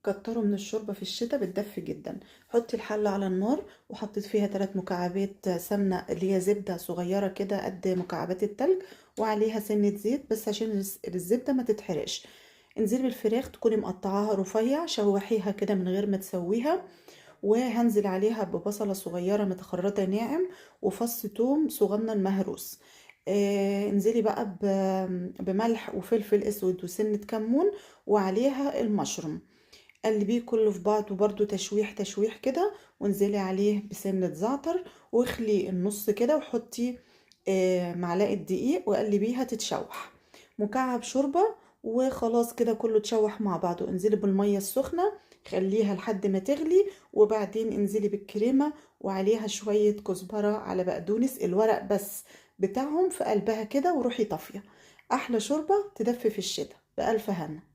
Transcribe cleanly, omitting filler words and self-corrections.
كتروا من الشوربة في الشتاء، بتدفي جدا. حطي الحلة على النار، وحطيت فيها 3 مكعبات سمنة اللي هي زبدة صغيرة كده قد مكعبات التلج، وعليها سنة زيت بس عشان الزبدة ما تتحرقش. انزلي بالفراخ، تكوني مقطعاها رفيع، شوحيها كده من غير ما تسويها. وهنزل عليها ببصلة صغيرة متخرطة ناعم، وفص توم صغنن مهروس. انزلي بقى بملح وفلفل اسود وسنة كمون، وعليها المشروم. قلبية كله في بعضه برضو، تشويح تشويح كده، وانزلي عليه بسنة زعتر، واخلي النص كده، وحطي معلقة دقيق وقلبيها تتشوح. مكعب شوربة، وخلاص كده كله اتشوح مع بعضه. انزلي بالمية السخنة، خليها لحد ما تغلي، وبعدين انزلي بالكريمة، وعليها شوية كزبرة على بقدونس الورق بس بتاعهم في قلبها كده، وروحي طافية. أحلى شوربة تدفي في الشتاء. بألف هنا.